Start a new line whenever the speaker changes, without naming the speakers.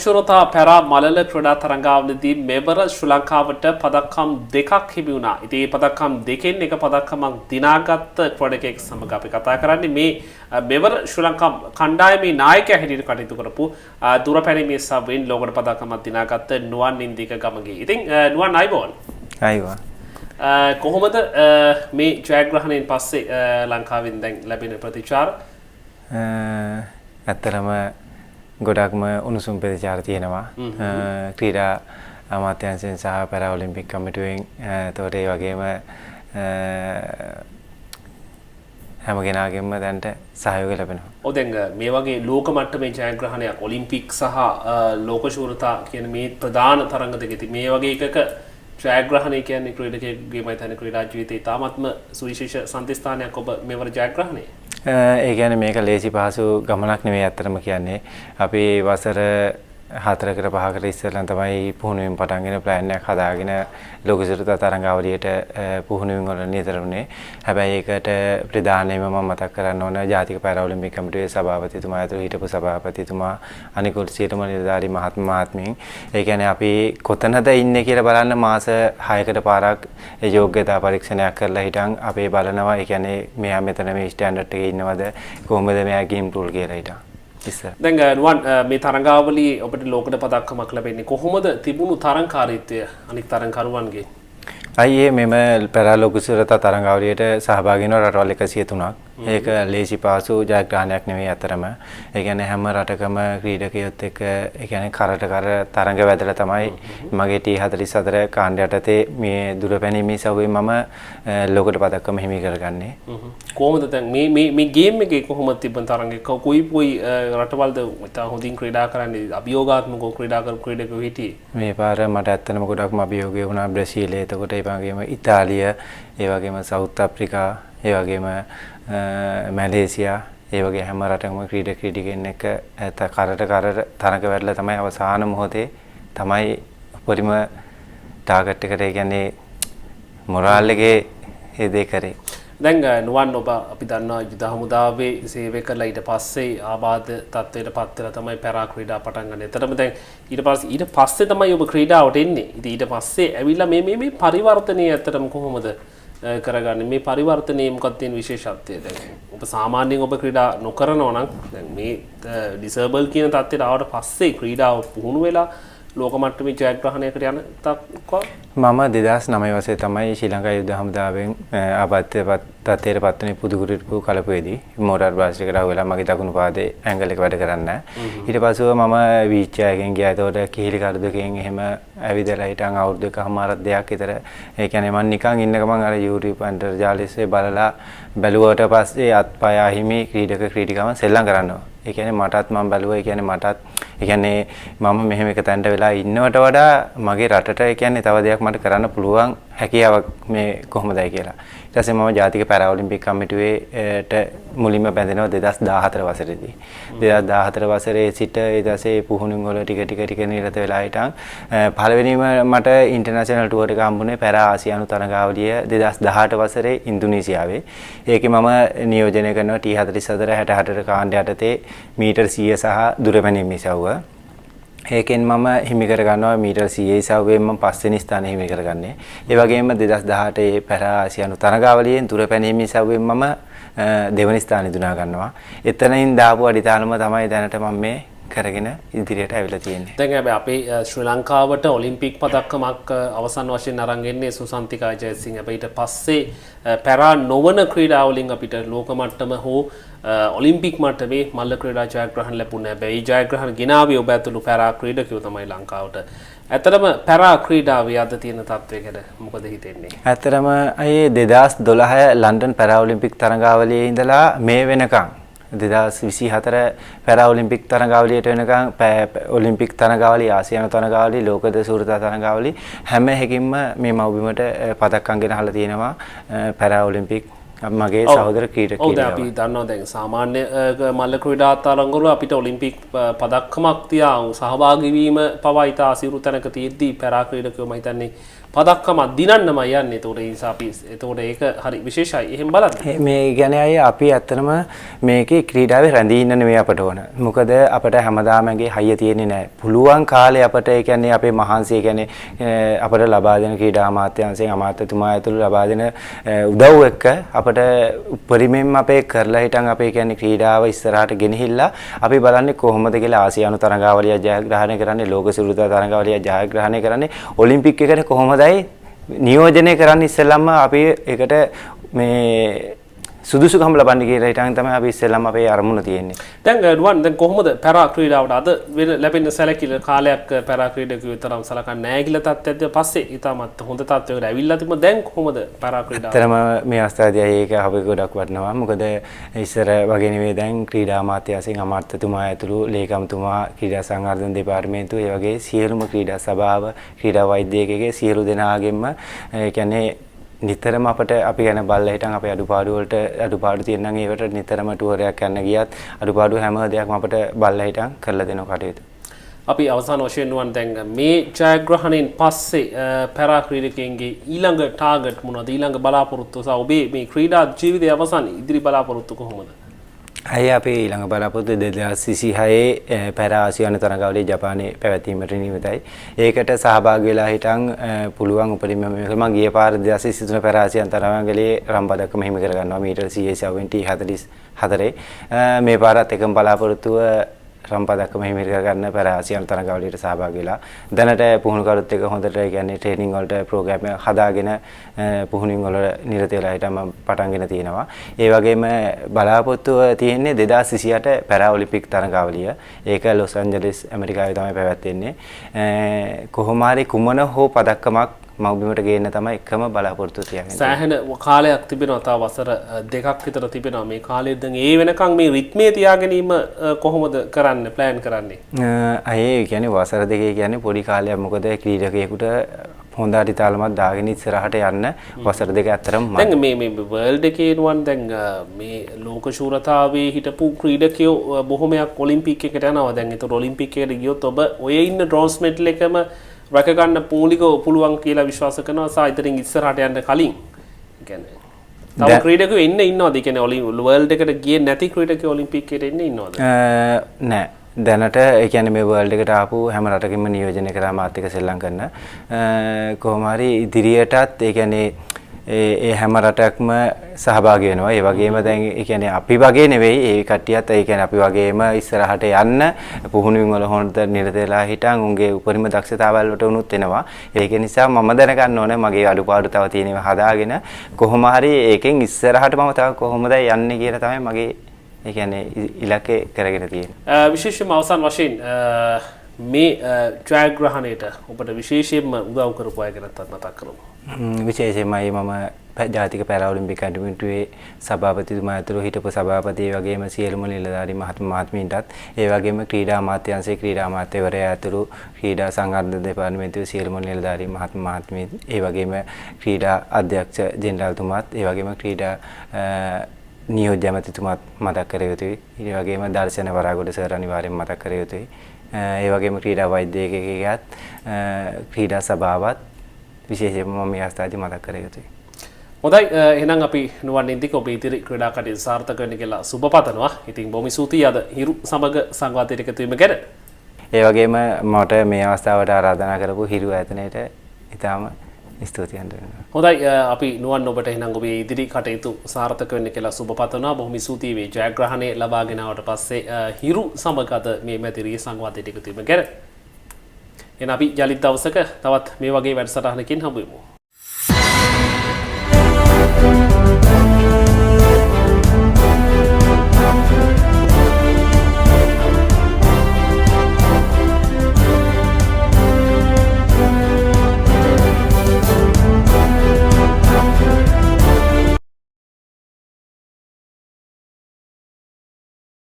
ලෝක ශූරතා පැරා මලල ක්‍රීඩා තරඟාවලියේදී මෙවර ශ්‍රී ලංකාවට පදක්කම් දෙකක් හිමි වුණා. ඉතින් මේ පදක්කම් දෙකෙන් එක පදක්කමක් දිනාගත්ත ක්‍රීඩකයෙක් සමග අපි කතා කරන්නේ මේ මෙවර ශ්‍රී ලංකා කණ්ඩායමේ නායකයා හැටියට කටයුතු කරපු දුර පැනීමේ සබ්වෙන් ලෝකට පදක්කමක් දිනාගත්ත නුවන් ඉන්දික ගමගේ. ඉතින් නුවන්, ආයුබෝවන්.
ආයුබෝවන්.
කොහොමද මේ ජයග්‍රහණයෙන් පස්සේ ලංකාවෙන් දැන් ලැබෙන ප්‍රතිචාර?
ඇත්තටම ගොඩක්ම උණුසුම් ප්‍රතිචාර තියෙනවා. ක්‍රීඩා අමාත්‍යාංශයෙන් සහ පැරා ඔලිම්පික් කමිටුවෙන්, එතකොට ඒ වගේම හැම කෙනාගෙන්ම දැනට සහයෝගය ලැබෙනවා.
ඔව්, දැන් මේ වගේ ලෝක මට්ටමේ ජයග්‍රහණයක්, ඔලිම්පික් සහ ලෝක ශූරතා කියන මේ ප්‍රධාන තරඟ දෙක, ඉතින් මේ වගේ එකක ජයග්‍රහණය කියන්නේ ක්‍රීඩකයෙකුගේ මම හිතන්නේ ක්‍රීඩා ජීවිතේ ඉතාමත්ම සුවිශේෂ සන්ධිස්ථානයක් ඔබ මෙවර ජයග්‍රහණය.
ඒ කියන්නේ මේක ලේසි පහසු ගමනක් නෙමෙයි ඇත්තටම කියන්නේ. අපි වසර 4කට 5කට ඉස්සෙල්ලා තමයි පුහුණුවෙන් පටන්ගෙන ප්ලෑන් එකක් හදාගෙන ලෝක ශූරතා තරඟාවලියට පුහුණුවෙන් වල නිරත වුණේ. හැබැයි ඒකට ප්‍රධානයෙන්ම මම මතක් කරන්න ඕන ජාතික පැරාඔලිම්පික් කමිටුවේ සභාපතිතුමා ඇතුළු හිටපු සභාපතිතුමා, අනිකුත් සියලුම නිලධාරී මහත්ම මහත්මීන්. ඒ කියන්නේ අපි කොතනද ඉන්නේ කියලා බලන්න මාස 6කට පාරක් ඒ යෝග්‍යතා පරීක්ෂණයක් කරලා හිටන් අපේ බලනවා. ඒ කියන්නේ මෙයා මෙතන මේ ස්ටෑන්ඩඩ් එකේ ඉන්නවද, කොහොමද මෙයා ගේම් රූල් කියලා හිටන් ඉස්සර.
දැන් නුවන්, මේ තරඟාවලියේ ඔබට ලෝකට පදක්කමක් ලැබෙන්නේ කොහොමද තිබුණු තරඟකාරීත්වය අනික් තරඟකරුවන්ගේ?
අයියේ, මෙම පැරා ලෝක ශූරතා තරඟාවලියට සහභාගී වෙන රටවල් 103ක්. ඒක ලේසි පහසු ජයග්‍රහණයක් නෙවෙයි අතරම. ඒ කියන්නේ හැම රටකම ක්‍රීඩකයොත් එක්ක, ඒ කියන්නේ කරට කර තරඟ වැදලා තමයි මගේ T44 කාණ්ඩ යටතේ මේ දුර පැනීමේ සවුවේ මම ලෝකට පදක්කම හිමි කරගන්නේ.
කොහොමද දැන් මේ මේ මේ ගේම් එකේ කොහොමද තිබෙන තරඟ? කොයි කොයි රටවල්ද ඉතා හොඳින් ක්‍රීඩා කරන්නේ, අභියෝගාත්මකව ක්‍රීඩා කරපු ක්‍රීඩකයෝ හිටියේ?
මේ පාර මට ඇත්තටම ගොඩක්ම අභියෝගය වුණා බ්‍රසීලය, එතකොට ඒ වගේම ඉතාලිය, ඒ වගේම සවුත් අප්‍රිකා, ඒ වගේම මැලේසියා, ඒ වගේ හැම රටකම ක්‍රීඩක ක්‍රීඩකයන් එක්ක ඇත කරට කර තරඟ වැටලා තමයි අවසාන මොහොතේ තමයි උපරිම ටාගට් එකට, ඒ කියන්නේ මොරාල් එකේ ඒ දේ කරේ.
දැන් නුවන්, ඔබ අපි දන්නවා යුද හමුදාවේ සේවය කරලා ඊට පස්සේ ආබාධ තත්ත්වයට පත් වෙලා තමයි පැරා ක්‍රීඩා පටන් ගන්න. එතනම දැන් ඊට පස්සේ තමයි ඔබ ක්‍රීඩාවට එන්නේ. ඉතින් ඊට පස්සේ ඇවිල්ලා මේ මේ මේ පරිවර්තනය ඇත්තටම කොහොමද කරගන්නේ? මේ පරිවර්තනයේ මොකක්ද තියෙන විශේෂත්වය? දැන් ඔබ සාමාන්‍යයෙන් ඔබ ක්‍රීඩා නොකරනවා නම් දැන් මේ ඩිසේබල් කියන තත්ත්වයට ආවට පස්සේ ක්‍රීඩාව පුහුණු වෙලා ලෝක මට්ටමේ ජයග්‍රහණයකට යන තක්වා?
මම 2009 වසරේ තමයි ශ්‍රී ලංකා යුද හමුදාවෙන් ආබාධ තත්ත්වයට පත් වුණේ පුදුකුරිරුපු කලපුවේදී මෝටර් බාස් එකට අහු වෙලා මගේ දකුණු පාදේ ඇඟල් එක වැඩ කරන්නේ නැහැ. ඊට පස්සෙ මම වීච් එකෙන් ගියා. එතකොට කිහිලි කරු දෙකෙන් එහෙම ඇවිදලා හිටන් අවුරුදු එකමාරක් දෙයක් විතර, ඒ කියන්නේ මං නිකන් ඉන්න ගමන් අර YouTube අන්තර්ජාලයේ බලලා බැලුවට පස්සේ අත්පය අහිමි ක්‍රීඩක ක්‍රීඩිකාවන් සෙල්ලම් කරනවා. ඒ කියන්නේ මටත් මම බැලුවා, ඒ කියන්නේ මටත්, ඒ කියන්නේ මම මෙහෙම එක තැනට වෙලා ඉන්නවට වඩා මගේ රටට, ඒ කියන්නේ තව දෙයක් මට කරන්න පුළුවන් හැකියාවක් මේ කොහොමදයි කියලා. ඊට පස්සේ මම ජාතික පැරාඔලිම්පික් කමිටුවේට මුලින්ම බැඳෙනවා 2014 වසරේදී. 2014 වසරේ සිට ඊට පස්සේ පුහුණු වල ටික ටික ටික නිරත වෙලා හිටන් පළවෙනිම මට ඉන්ටර්නැෂනල් ටුවර් එක හම්බුනේ පැරා ආසියානු තරඟාවලිය 2018 වසරේ ඉන්දුනීසියාවේ. ඒකේ මම නියෝජනය කරනවා T44 68 කාණ්ඩ යටතේ මීටර් 100 සහ දුර පැනීම ඉසව්ව. ඒකෙන් මම හිමි කරගන්නවා මීටර් 100 ඉසව්වෙන් මම පස්වෙනි ස්ථානය හිමි කරගන්නේ. ඒ වගේම 2018 ඒ පැරා ආසියානු තරඟාවලියෙන් දුර පැනීම ඉසව්වෙන් මම දෙවනි ස්ථානය දිනා ගන්නවා. එතනින් දාපු අඩිතාලම තමයි දැනට මම මේ කරගෙන ඉදිරියට ඇවිල්ලා තියෙන්නේ.
දැන් හැබැයි අපේ ශ්‍රී ලංකාවට ඔලිම්පික් පදක්කමක් අවසන් වශයෙන් අරන් එන්නේ සුසන්තිකා ජයසිංහ. හැබැයි ඊට පස්සේ පැරා නොවන ක්‍රීඩා වලින් අපිට ලෝක මට්ටම හෝ ඔලිම්පික් මට්ටමේ මල්ල ක්‍රීඩා ජයග්‍රහණ ලැබුණේ නැහැ. හැබැයි ඒ ජයග්‍රහණ ගෙනාවේ ඔබ ඇතුළු පැරා ක්‍රීඩකයෝ තමයි ලංකාවට. ඇත්තටම පැරා ක්‍රීඩාවේ අද තියෙන තත්ත්වය ගැන මොකද හිතෙන්නේ?
ඇත්තටම ඒ 2012 ලන්ඩන් පැරා ඔලිම්පික් තරඟාවලියේ ඉඳලා මේ වෙනකන් 2024 පැරා ඔලිම්පික් තරඟාවලියට වෙනකන් ඔලිම්පික් තරඟාවලිය, ආසියානු තරඟාවලිය, ලෝක ශූරතා තරඟාවලිය හැම එකකින්ම මේ මව්බිමට පදක්කම් ගෙනහලා තියෙනවා පැරා ඔලිම්පික් මගේ සහෝදර ක්‍රීඩක.
ඔව්, දැන් අපි දන්නවා දැන් සාමාන්‍ය මල්ල ක්‍රීඩා තරඟවල අපිට ඔලිම්පික් පදක්කමක් තියා සහභාගී වීම පවා ඉතා අසීරු තැනක තියෙද්දි පැරා ක්‍රීඩකයෝ මම හිතන්නේ පදක්කමක් දිනන්නමයි යන්නේ. ඒතකොට ඒ නිසා අපි ඒතකොට ඒක හරි විශේෂයි. එහෙම බලන්න.
මේ කියන්නේ අය අපි ඇත්තටම මේකේ ක්‍රීඩාවේ රැඳී ඉන්න නෙමෙයි අපට ඕන. මොකද අපට හැමදාම ඇඟේ හයිය තියෙන්නේ නැහැ. පුළුවන් කාලේ අපට ඒ කියන්නේ අපේ මහන්සිය කියන්නේ අපට ලබා දෙන ක්‍රීඩා අමාත්‍යාංශයෙන් අමාත්‍යතුමා ඇතුළු ලබා දෙන උදව් එක්ක අපට උපරිමයෙන්ම අපේ කරලා හිටන් අපේ කියන්නේ ක්‍රීඩාව ඉස්සරහට ගෙනහිල්ලා අපි බලන්නේ කොහොමද කියලා ආසියානු තරඟාවලිය ජයග්‍රහණය කරන්නේ, ලෝක සුළුතා තරඟාවලිය ජයග්‍රහණය කරන්නේ, ඔලිම්පික් එකට කොහොමදයි නියෝජනය කරන්න ඉස්සෙල්ලම අපි ඒකට මේ සුදුසුකම් ලබන්න කියලා හිටන් තමයි අපි ඉස්සෙල්ලම අපේ අරමුණ තියෙන්නේ.
දැන් නුවන් දැන් කොහොමද පැරා ක්‍රීඩාවට අද වෙන ලැබෙන සැලකිල්ල කාලයක් පැරා ක්‍රීඩකයෝ විතරම සලකන්නේ නැහැ කියලා තත්ත්වයක් පස්සේ ඉතාමත් හොඳ තත්ත්වයකට ඇවිල්ලා තිබුණා. දැන් කොහොමද පැරා ක්‍රීඩාව?
ඇත්තටම මේ අවස්ථාවේදී ඒක අපි ගොඩක් වටිනවා. මොකද ඉස්සර වගේ නෙවෙයි දැන් ක්‍රීඩා අමාත්‍යාංශයෙන් අමාත්‍යතුමා ඇතුළු ලේකම්තුමා ක්‍රීඩා සංවර්ධන දෙපාර්තමේන්තුව ඒ වගේ සියලුම ක්‍රීඩා සභාව ක්‍රීඩා වෛද්‍යකගේ සියලු දෙනාගෙන්ම ඒ කියන්නේ නිතරම අපට අපි ගැන බලලා හිටන් අපේ අඩුපාඩු වලට අඩුපාඩු තියෙන නම් ඒවට නිතරම ටුවර් එකක් යන්න ගියත් අඩුපාඩු හැම දෙයක්ම අපට බලලා හිටන් කරලා දෙනවා කටයුතු.
අපි අවසාන වශයෙන් නුවන් දැන් මේ ජයග්‍රහණයෙන් පස්සේ පැරා ක්‍රීඩකයන්ගේ ඊළඟ ටාගට් මොනවද? ඊළඟ බලාපොරොත්තුව සහ ඔබේ මේ ක්‍රීඩා ජීවිතයේ අවසන් ඉදිරි බලාපොරොත්තු කොහොමද?
අය අපේ ඊළඟ බලාපොරොත්තු 2026 පැරා ආසියානු තරඟාවලිය ජපානයේ පැවැත්වීමට නියමිතයි. ඒකට සහභාගී වෙලා හිටන් පුළුවන් උපරිම මේක මම ගිය පාර 2023 පැරා ආසියානු තරඟාවලියේ රන් පදක්කම හිමි කරගන්නවා මීටර 100 T44. මේ පාරත් එකම බලාපොරොත්තුව රන් පදක්කම හිමි කරගන්න පැරා ආසියානු තරඟාවලියට සහභාගී වෙලා දැනට පුහුණුකරුත් එක්ක හොඳට ඒ කියන්නේ ට්‍රේනින් වලට ප්‍රෝග්‍රෑම් එක හදාගෙන පුහුණුවීම් වල නිරත වෙලා හිටන් මම පටන්ගෙන තියෙනවා. ඒ වගේම බලාපොරොත්තුව තියෙන්නේ 2028 පැරා ඔලිම්පික් තරඟාවලිය. ඒක ලොස් ඇන්ජලිස් ඇමරිකාවේ තමයි පැවැත්වෙන්නේ. කොහොම හරි කුමන හෝ පදක්කමක් මව්බිමට ගේන්න තමයි එකම බලාපොරොත්තුව තියාගන්නේ.
සෑහෙන කාලයක් තිබෙනවා, තව වසර දෙකක් විතර තිබෙනවා. මේ කාලය දැන් ඒ වෙනකන් මේ රිද්මය තියාගැනීම කොහොමද කරන්න ප්ලෑන් කරන්නේ?
අය ඒ කියන්නේ වසර දෙකේ කියන්නේ පොඩි කාලයක්. මොකද ක්‍රීඩකයෙකුට හොඳ අඩිතාලමක් දාගෙන ඉස්සරහට යන්න වසර දෙක ඇත්තටම
දැන් මේ මේ වර්ල්ඩ් එකේ නුවන් දැන් මේ ලෝක ශූරතාවයේ හිටපු ක්‍රීඩකයෝ බොහොමයක් ඔලිම්පික් එකට යනවා. දැන් ඒතර ඔලිම්පික් එකට ගියොත් ඔබ ඔය ඉන්න බ්‍රොන්ස් මෙඩල් එකම රැක ගන්න මූලිකව පුළුවන් කියලා විශ්වාස කරනවා සහ ඉතින් ඉස්සරහට යන්න කලින් ඒ කියන්නේ තව ක්‍රීඩකයෝ එන්න ඉන්නවද? ඒ කියන්නේ වර්ල්ඩ් එකට ගියේ නැති ක්‍රීඩකයෝ ඔලිම්පික් එකට එන්න ඉන්නවද?
නෑ. දැනට ඒ කියන්නේ මේ වර්ල්ඩ් එකට ආපු හැම රටකින්ම නියෝජනය කරා මාත් එක්ක සෙල්ලම් කරන. කොහොම හරි ඉදිරියටත් ඒ කියන්නේ ඒ හැම රටක්ම සහභාගී වෙනවා. ඒ වගේම දැන් ඒ කියන්නේ අපි වගේ නෙවෙයි ඒ කට්ටියත් ඒ කියන්නේ අපි වගේම ඉස්සරහට යන්න පුහුණුවීම් වල හොඳ නිරත වෙලා හිටන් උන්ගේ උපරිම දක්ෂතාවල් වලට උනුත් එනවා. ඒක නිසා මම දැනගන්න ඕනේ මගේ අඩුපාඩු තව තියෙනවා හදාගෙන කොහොම හරි ඒකෙන් ඉස්සරහට මම තව කොහොමද යන්නේ කියලා තමයි මගේ ඒ කියන්නේ ඉලක්කය කරගෙන තියෙන්නේ.
විශේෂයෙන්ම අවසන් වශයෙන් මේ ජයග්‍රහණයට ඔබට විශේෂයෙන්ම උදව් කරපු අය ගැනත් මතක් කරමු.
විශේෂයෙන්මයි මම ජාතික පැරාඔලිම්පික් කමිටුවේ සභාපතිතුමා ඇතුළු හිටපු සභාපති ඒ වගේම සියලුම නිලධාරී මහත්ම මහත්මීන්ටත් ඒ වගේම ක්‍රීඩා අමාත්‍යාංශයේ ක්‍රීඩා අමාත්‍යවරයා ඇතුළු ක්‍රීඩා සංවර්ධන දෙපාර්තමේන්තුවේ සියලුම නිලධාරී මහත්ම මහත්මීන් ඒ වගේම ක්‍රීඩා අධ්‍යක්ෂ ජෙනරාල්තුමාත් ඒ වගේම ක්‍රීඩා නියෝජ්‍ය ඇමතිතුමාත් මතක් කර යුතුයි. ඒ වගේම දර්ශන වරාගොඩ සර් අනිවාර්යෙන් මතක් කර යුතුයි. ඒ වගේම ක්‍රීඩා වෛද්‍යකයෙක්ගේත් ක්‍රීඩා සභාවත් විශේෂයෙන්ම මම මේ අවස්ථාවේදී මතක් කර යුතුයි.
හොඳයි, එහෙනම් අපි නුවන් ඉන්දික ඔබ ඉදිරි ක්‍රීඩා කටයුතු සාර්ථක වෙන්න කියලා සුබ පතනවා. ඉතින් බොහොම ස්තුතියි අද හිරු සමග සංවාදයට එකතු වීම ගැන.
ඒ වගේම මට මේ අවස්ථාවට ආරාධනා කරපු හිරු ආයතනයට ඉතාම ස්තුතිවන්ත වෙනවා.
හොඳයි, අපි නුවන් ඔබට එහෙනම් ඔබේ ඉදිරි කටයුතු සාර්ථක වෙන්න කියලා සුබ පතනවා. බොහොම ස්තුතියි මේ ජයග්‍රහණය ලබාගෙන ආවට පස්සේ හිරු සමග අද මේ මැදිරියේ සංවාදයට එකතු වීම ගැන. එහෙනම් අපි යලිත් දවසක තවත් මේ වගේ වැඩසටහනකින් හමු වෙමු.